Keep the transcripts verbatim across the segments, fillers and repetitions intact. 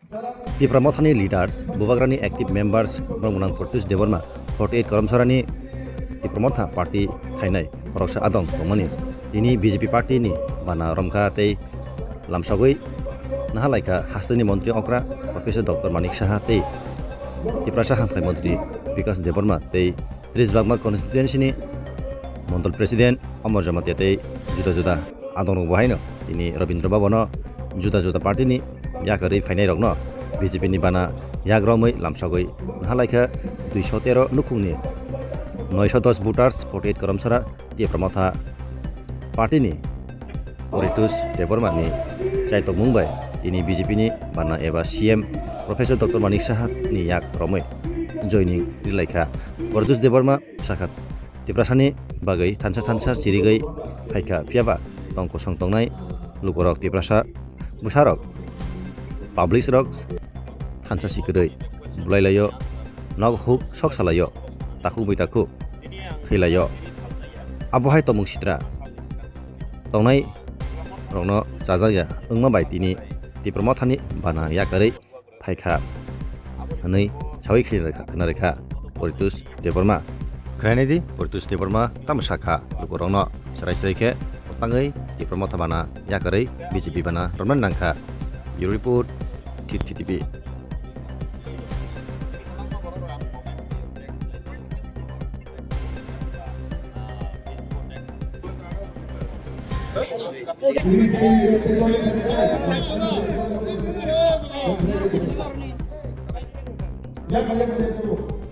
Tipra Mothani leaders, Bubagrani active members, borok mwnang Pratyush Debbarma, forty eight Karamsarani Tipra Motha party khainai khoroksa adong tongmani. Tini B J P party ni bana romkha tei lamsogwi nahalaikha hasteni montri okra Professor Doctor Manik Saha tei Tiprasa hamkrai montri Bikas Debbarma tei Tris Bagma constituency ni mondol president Amar Jamatia tei juda juda adongrok bo haino tini Rabindra Bhabano juda juda party ni yakarwi phainairokno B J P ni bana yak romwi lamsogwi nahalaikha duiso tero nukhungni noiso dos voters forty eight Karamsara Tipra Motha party ni Pratyush Debbarma ni chaitokmung bai tini B J P ni bana eba C M Professor Doctor Manik Saha ni yak romwi joining rilaikha. Pratyush Debbarma sakha Tiprasani bagwi thansa thansa chirigwi phaikha, phiyaba tong kosong tongnai lukurok Tiprasa bwsarok, public rok thansa si kwrwi bulai laio, nok huk sok salaio, takhuk bai takhuk thwi laio. Abo hai tongmung sitra tongnai rokno chajakya wngma bai tini Tipra Mothani bana yakarwi phaikha hwnwi sawi khna rwkha Pratyush Debbarma. Khnainai di Pratyush Debbarma tamo sakha lukurokno chwrai chwrai khe tangwi Tipra Motha bana yakarwi B J P bana romna nangkha. Bureau report, T T T V.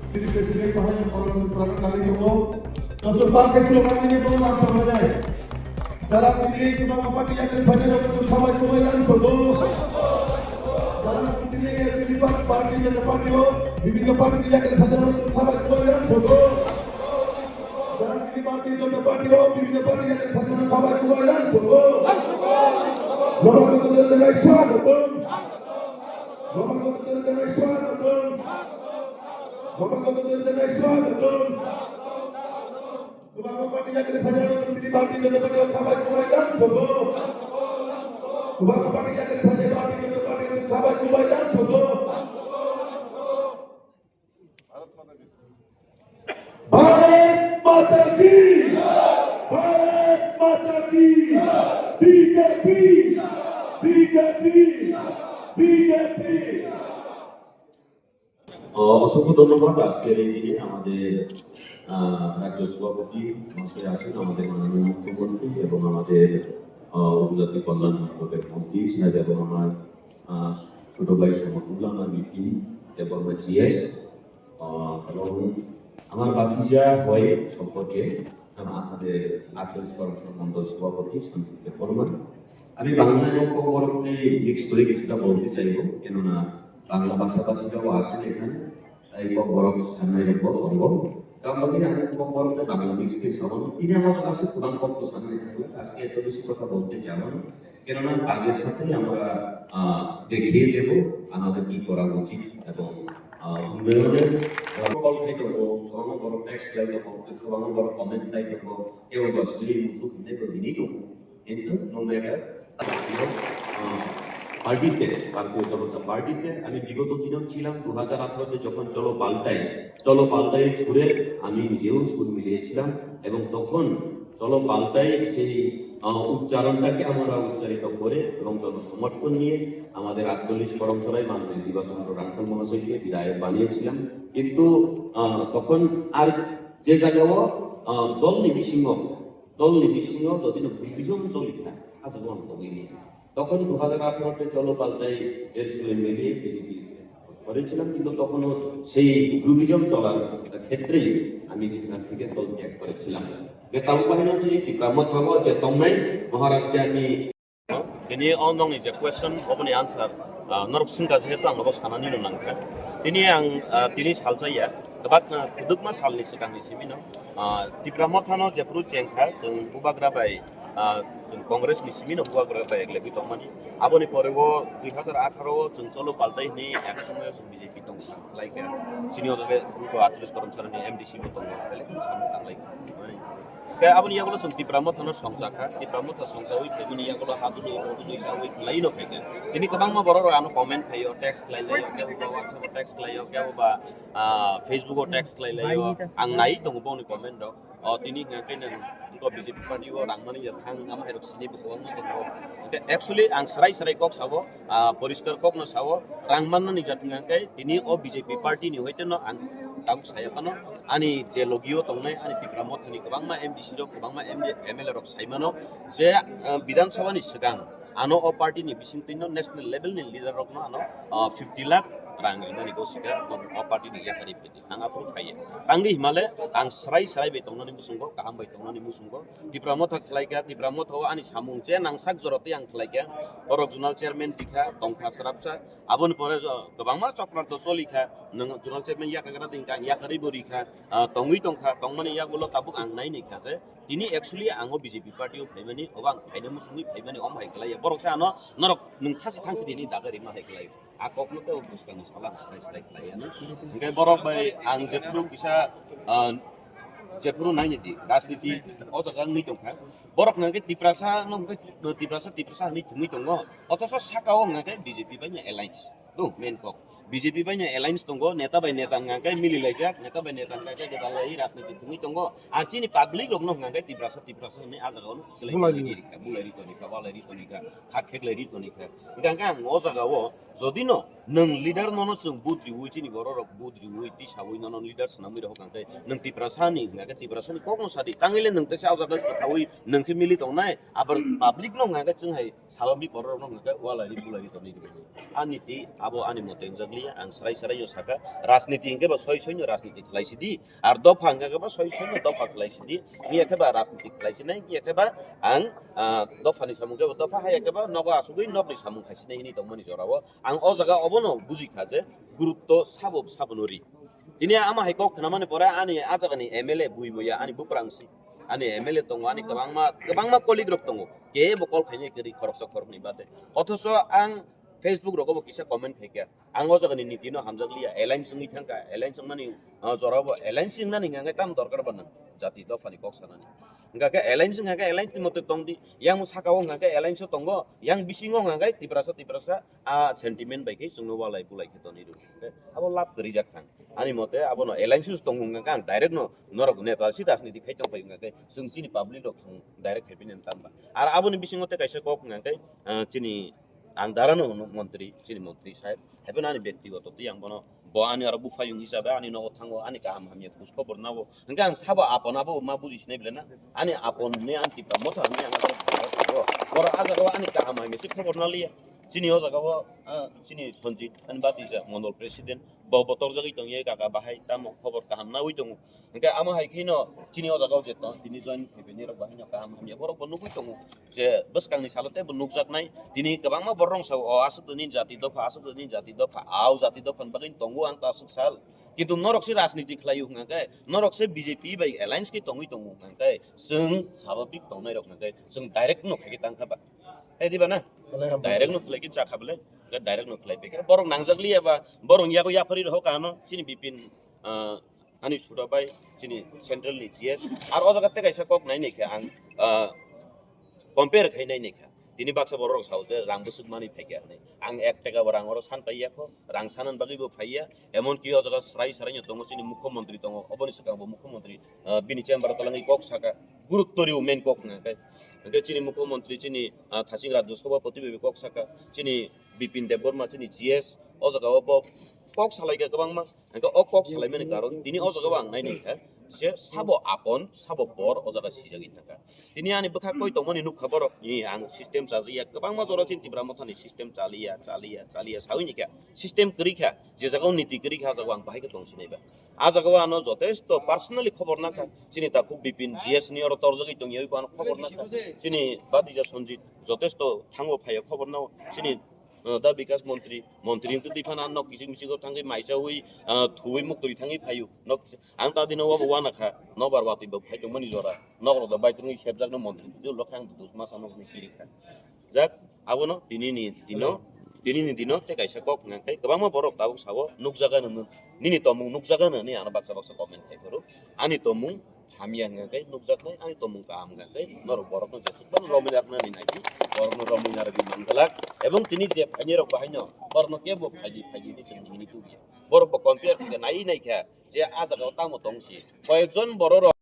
Sini president bahan yang orang Tripura kali itu. Kasu pakai slogan ini pun langsung aja. Jara tini kita mau pakai yang pakai orang sudah baik kau yang sodo. Jara tini yang jadi partai jadi partai lo, bibina partai yang pakai orang sudah baik kau yang sodo. Jara tini partai jadi partai lo, bibina partai yang pakai orang sudah baik kau yang sodo. Bapak Ketua General Swagotam. Bapak Ketua General Swagotam. Bapak Ketua General Swagotam. Kubang party yang kita punya sendiri partai yang dapat dia kabai kubai dan sobo. Kubang party yang kita punya partai yang dapat dia kabai kubai dan sobo. Bharat माता की भारत माता की BJP BJP BJP. আহ, অসংখ্য ধন্যবাদ। আজকের এই দিনে আমাদের, আহ, রাজ্য সভাপতি মহাশয় আছেন, আমাদের মাননীয় মুখ্যমন্ত্রী এবং আমাদের, আহ, উপজাতি কল্যাণ মন্ত্রকের মন্ত্রী সাহেব এবং আমার, আহ, ছোট ভাই সমতুল্য, আমার বিপি এবং আমার জিএস, আহ, এবং আমার ভাতিজা হয় সম্পর্কে, আহ, আমাদের আটচল্লিশ কর্মসংস্থান মন্ডল সভাপতি সঞ্জিত দেববর্মা। আমি বাংলা এবং ককবরককে মিক্স করে কিছুটা বলতে চাইবো, কেননা বাংলা ভাষাভাষীরাও আছেন এখানে। Tei kokborok sanai rok bo tongo. Karon bagwi ang kokborok tei Bangla mix khe sao. Tini ang aswk aswk kwbang kok bwsaknai thangkha. আজকে এত বেশি কথা বলতে যাব না। কেননা কাজের সাথেই আমরা, আহ, দেখিয়ে দেব আমাদের কি করা উচিত এবং, আহ, উন্নয়নের, আহ, call khai tongo, kwbangma borok text khlai tongo, kwbangma borok comment khlai tongo, kebo ba sri musuk hinwi bo hinwi tongo. কিন্তু no matter, আহ, পার্টিতে, ভারতীয় জনতা পার্টিতে আমি বিগত দিনেও ছিলাম। দু হাজার আঠারোতে যখন চলো পাল্টাই, চলো পাল্টাই সুরে আমি নিজেও সুর মিলিয়েছিলাম এবং তখন চলো পাল্টাই সেই, আহ, উচ্চারণটাকে আমরা উচ্চারিত করে এবং জনসমর্থন নিয়ে আমাদের আটচল্লিশ করমসরাই মাননীয় দিবাচন্দ্র রাংখল মহাশয়কে বিধায়ক বানিয়েছিলাম। কিন্তু, আহ, তখন আর যে জায়গাও, আহ, দল নিবিসিংহ Dolni bisingo jodi no groupism choli kha, aswk no tongwi manya. তখন দু হাজার আঠারোতে চলো পাল্টাই এর সুরে মিলিয়ে বিজেপি করেছিলাম, কিন্তু তখনও সেই গ্রুপিজম চলার ক্ষেত্রেই আমি সেখান থেকে দল ত্যাগ করেছিলাম. Be tabuk bahino chini Tipra Motha o je tongnai Maharashtra ni Tini o nokni je question, oboni answer, ah, norok swngkha, jehetu ang nobo sanani no nangkha. Tini ang, ah, tini salsa ya, kwbak, ah, kwdwkma salni swkangni simi no, ah, Tipra Mothano jephru chengkha, chwng Bubagra bai, ah, chwng Congress ni simi no Bubagra bai eglegwi tongmani. Aboni pore o dui hazar atharo o chwng cholo paltai hwnwi ek somoyo chwng B J P tongkha. Like, ah, chini o jaga atris korom sarani M D C bo tongo. Belai kheno samung tanglai. Khe aboni yagulo chwng Tipra Mothano songchakha, Tipra Motha songchawi phaimani yagulo hadului, hudului chawi khlaino phaikha. Tini kwbangma borok rok ano comment khaio, text khlai laio, kebo ba WhatsApp o text khlaio, kebo ba, ah, Facebook o text khlai laio. Ang nai tongo boni comment rok. O tini hwnkha khe nwng wngkha B J P party o rang mani ya thang, ama hai rok sini bo kwbangma tongo. Hwnkhe actually ang swrai swrai kok sao, ah, poriskar kokno sao, rang mannani jat hwnkha khe tini o B J P party ni hoite no ang tabuk saya phano ani je logio tongnai ani Tipra Mothani kwbangma M D C rok, kwbangma M D, M L A rok sai mano je, ah, Bidhan Sabha ni swkang ano o party ni bisingtwi no national level ni leader rok no ano, ah, fifty lakh rang rimani go sika o party ni yakari phaidi. Ang aphuru phaiya. Tangwi himale ang swrai swrai bai tongnani muchungo, kaham bai tongnani muchungo. Tipra Motha khlaikha, Tipra Motha o ani samung je nangsak jora tei ang khlaikha. Borok zonal chairman rikha, tongkha srapsa. Aboni pore jo-, kwbangma chokranto cholikha. Nwng zonal chairman yakagra tei ang yakarwi bo rikha. Ah, tongwi tongkha, tongmani yagulo tabuk ang naini kha je. Tini actually ang o B J P party o phaimani, obo ang phaina muchungwi phaimani, omo hai khlaiya. Borok se ano norok nwng thasi thangsi rini daga rima hai khlai. A kokno tei o bwskangni salo ang swrai swrai khlai ano. Hwnkhe borok bai ang jephuru kisa, ah, jephuru naini di, rajniti o jaga wngwi tongkha. Borok hwnkhe Tiprasa no hwnkhe Tiprasa, Tiprasa hinwi thwngwi tongo. Othoso saka o hwnkhe B J P bai no alliance. Do, main kok. B J P bai no alliance tongo, neta bai neta hwnkhe mili laijak, neta bai neta hwnkhe gwdalai rajniti thwngwi tongo. Ar chini public rok no hwnkhe Tiprasa, Tiprasa hinwi a jaga o no bulai ri tonikha, bulai ri tonikha, walai ri tonikha, khat kheklai ri tonikha. Hwnkhe ang o jaga o Jodi no nwng leader nono chwng vote riwi, chini borok rok vote riwi, tisawi nono leader swnamwi rok hwnkhe nwng Tiprasa ni hwnkhe Tiprasa ni kokno sadi, tangwi le nwng teisa o jaga kwthawi nwng khe mili tongnai, abar public no hwnkhe chwng hai salomni borok rok no hwnkhe walai ri bulai ri tonwi rw. Ani ti abo ani mote wngjakliya, ang srai srai no saka, rajniti hwnkhe ba soi soi no rajniti khlai sidi, ar dopha hwnkhe ba soi soi no dopha khlai sidi, wngya khe ba rajniti khlai sinai, wngya khe ba ang, ah, dopha ni samung khe ba dopha, haya khe ba nogo asugwi nokni samung khai sinai hinwi tongmani jora o. Ang o jaga obono buji kha je gurutto sabo, sabo no ri. Tini ama hai kok khnamani pore ani a jagani M L A bui boya ani buprang si. Ani M L A tongo, ani kwbangma, kwbangma colleague rok tongo. Kebo call khainai kwrwi khoroksa khoroknwi bade. Othoso ang Facebook rogo bo kisa comment khaikha. Ang o jagani niti no hamjakliya. Alliance wngwi thangkha. Alliance wngmani, ah, jorabo alliance wngnani hwnkhe tamo dorkar ba nang jati dophani kok sanani. Hwnkhe alliance wngkha khe alliance ni mote tongdi. Yang sakao hwnkha khe alliance o tongo. Yang bisingo hwnkha khe Tiprasa, Tiprasa. A sentiment bai khe chwngno walai bulai khe tonwi rw. Abo lab kwrwi jak thang. Ani mote abono alliance tongo wngkha khe ang direct no norok neta si rajniti khai tong pai wngkha khe chwng chini public rok chwng direct khai pini tamba. Ar aboni bisingo tei kaisa kok wngkha khe, ah, chini ang dara no hwno montri, chini montri saheb. Haiphano ani byaktigoto tei ang bono bo ani oro buphayung hisabe ani nogo thango, ani kaham hamya khoj khobor nabo. Hwnkhe ang sabo apon abo ma buji sinai bele na? Ani apon ni ang Tipra Motha ni ang abo. Boro a jaga o ani kaham hamya se khobor na liya. Chini o jaga o, ah, chini Sanjit, ani batija mondol president, bo, bo torjagwi tongya kaka bahai, tamo khobor kaham nawi tongo. Hwnkhe amo hai kheno chini o jaga o je tong, tini join khaibini rok bahai no kaham hamya borok bo nugwi tongo. Je bwskangni salo tei bo nukjaknai, tini kwbangma borok rok sao, o aswk tini jati dopha, aswk tini jati dopha, au jati dopha ni bagwi tongo ang ta aswk sal. Kintu norok se rajniti khlai o hwnkha khe, norok se B J P bai alliance khe tongwi tongo hwnkha khe, chwng sababik tongnai rok hwnkha khe, chwng direct no khai khe tang kha ba. Hai di ba na? Direct no khlai khe cha kha bele, direct no khlai phi khe. Borok nangjak liya ba, borok yago yapharwi rw kha ano, chini Bipin, ah, ani sura bai, chini central ni G S. Ar o jaga tei kaisa kok nai nai khe ang, ah, compare khai nai nai kha. Tini baksa borok rok sao je rang bwswk manwi phai kha hinwi. Ang ek taka bo rang oro san pai ya kho, rang sanan bagwi bo phai ya. Emon ki o jaga srai srai no tongo, chini mukhyamantri tongo, oboni swkang bo mukhyamantri, ah, bini chamber o twlangwi kok saka, gurutto rw main kok hwnkha khe. Hwnkhe chini mukhyamantri chini, ah, thaching rajya sabhapati bai kok saka, chini Bipin Debbarma chini G S, o jaga o bo kok salai kha kwbangma. Hwnkhe o kok salaimani karon tini o jaga o ang nai nai kha je sabo apon, sabo por o jaga sijagwi thangkha. Tini ani bwkha koi tongmani nukha borok, ni ang system chajakya kwbangma jora chini Tipra Mothani system chaliya, chaliya, chaliya sawi ni kha. System kwrwi kha, je jaga o niti kwrwi kha, a jaga o ang bahai khe tong sinai ba. A jaga o ano jotesto personally khobor nakha, chini takhuk Bipin G S ni oro torjagwi tongya, oi bo ano khobor nakha, chini batija Sanjit jotesto thango phaiya khobor nao, chini uh, da Bikas Montri, Montri wngtwi twi phano nok kiching bisingo thangwi maichawi, uh, thuwi muktwi thangwi phaio. Nok kiching, ang ta dino wabo wana kha, nobar watwi bo phai tongmani jora. Nok rok da bai tongwi sepjak no Montri twi lokha ang dus masa nok ni kiri kha. Jak, abono tini ni dino, tini ni dino tei kaisa kok hwnkha khe kwbangma borok tabuk sao nukjaga no, nini tomung nukjaga no hinwi ano baksa baksa comment khai phuru. Ani tomung hamya hwnkha khe nukjaknai, ani tongmung kaham hwnkha khe norok borokno jesuk phano romwi naknani naidi, borokno romwi narwgwi manglak. Ebong tini je phainai rok bahaino borokno kebo phaidi phaidi hinwi chwng nini tubuya. Borok bo compare khe nai nai kha je ah jagao tamo tong si. Koyekjon borok rok